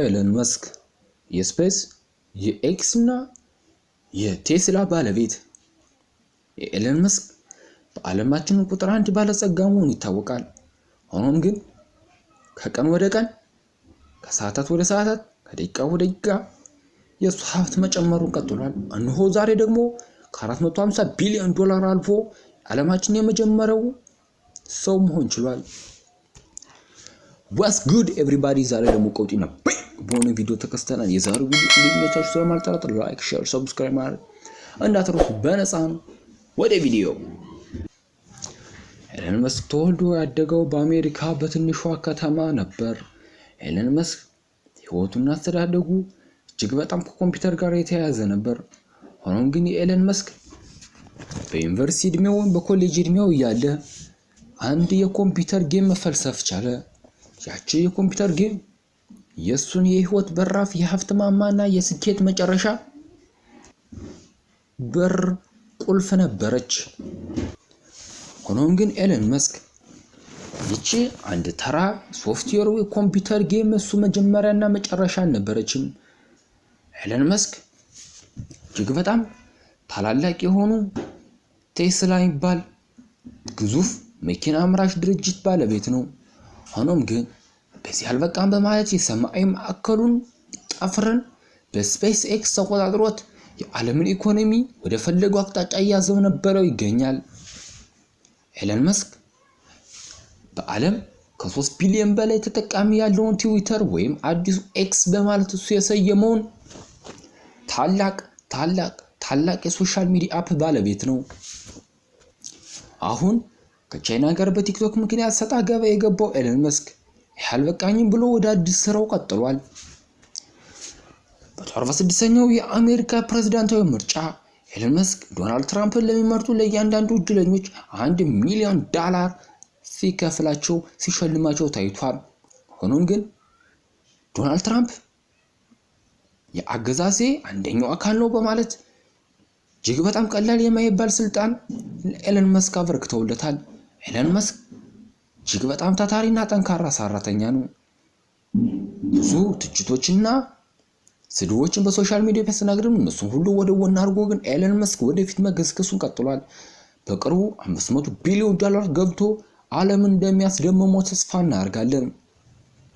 ኤለን መስክ የ Space የ X እና የቴስላ ባለቤት። የኤለን መስክ በዓለማችን ቁጥር አንድ ባለጸጋ መሆኑ ይታወቃል። ሆኖም ግን ከቀን ወደ ቀን፣ ከሰዓታት ወደ ሰዓታት፣ ከደቂቃ ወደ ደቂቃ የእሱ ሀብት መጨመሩን ቀጥሏል። እነሆ ዛሬ ደግሞ ከ450 ቢሊዮን ዶላር አልፎ ዓለማችን የመጀመሪያው ሰው መሆን ችሏል። What's good, everybody? ዛሬ ደግሞ ቀውጢና በሆነ ቪዲዮ ተከስተናል። የዛሬው ቪዲዮ እንደሚመቻችሁ ስለማልጠራጠር like፣ share፣ subscribe ማድረግ እንዳትረሱ፣ በነፃ ነው። ወደ ቪዲዮ። ኤለን መስክ ተወልዶ ያደገው በአሜሪካ በትንሿ ከተማ ነበር። ኤለን መስክ ሕይወቱና አስተዳደጉ እጅግ በጣም ከኮምፒውተር ጋር የተያያዘ ነበር። ሆኖም ግን የኤለን መስክ በዩኒቨርሲቲ እድሜው ወይም በኮሌጅ እድሜው እያለ አንድ የኮምፒውተር game መፈልሰፍ ቻለ። ያቺ የኮምፒውተር game የእሱን የህይወት በራፍ፣ የሀብት ማማና የስኬት መጨረሻ በር ቁልፍ ነበረች። ሆኖም ግን ኤለን መስክ ይቺ አንድ ተራ ሶፍትዌር የኮምፒውተር game እሱ መጀመሪያና መጨረሻ አልነበረችም። ኤለን መስክ እጅግ በጣም ታላላቅ የሆኑ ቴስላ የሚባል ግዙፍ መኪና አምራች ድርጅት ባለቤት ነው። ሆኖም ግን በዚህ አልበቃም በማለት የሰማይ ማዕከሉን፣ ጠፍርን በ SpaceX ተቆጣጥሮት የዓለምን ኢኮኖሚ ወደ ፈለገው አቅጣጫ እያዘነበለው ይገኛል። ኤለን መስክ በዓለም ከ3 ቢሊዮን በላይ ተጠቃሚ ያለውን ትዊተር ወይም አዲሱ X በማለት እሱ የሰየመውን ታላቅ ታላቅ ታላቅ የ social media app ባለቤት ነው። አሁን ከቻይና ጋር በቲክቶክ ምክንያት ሰጣ ገባ የገባው ኤለን መስክ ይህ አልበቃኝም ብሎ ወደ አዲስ ስራው ቀጥሏል። በ46ኛው የአሜሪካ ፕሬዝዳንታዊ ምርጫ ኤለን መስክ ዶናልድ ትራምፕን ለሚመርጡ ለእያንዳንዱ እድለኞች 1 ሚሊዮን ዳላር ሲከፍላቸው፣ ሲሸልማቸው ታይቷል። ሆኖም ግን ዶናልድ ትራምፕ የአገዛዜ አንደኛው አካል ነው በማለት እጅግ በጣም ቀላል የማይባል ስልጣን ለኤለን መስክ አበርክተውለታል። ኤለን መስክ እጅግ በጣም ታታሪና ጠንካራ ሰራተኛ ነው። ብዙ ትችቶችና ስድቦችን በ social media ቢያስተናግድም እነሱን ሁሉ ወደ ጎን አድርጎ ግን ኤለን መስክ ወደፊት መገስገሱን ቀጥሏል። በቅርቡ 500 ቢሊዮን ዶላር ገብቶ ዓለምን እንደሚያስደምመው ተስፋ እናደርጋለን።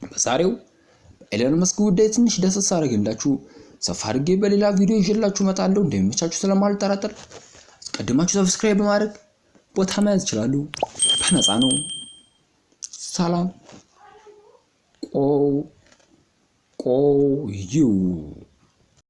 በዛሬው በኤለን መስክ ጉዳይ ትንሽ ዳሰስ አድርጌላችሁ ሰፋ አድርጌ በሌላ ቪዲዮ ይዤላችሁ እመጣለሁ። እንደሚመቻችሁ ስለማልጠራጠር አስቀድማችሁ subscribe በማድረግ ቦታ መያዝ ይችላሉ። በነፃ ነው። ሰላም ቆዩ።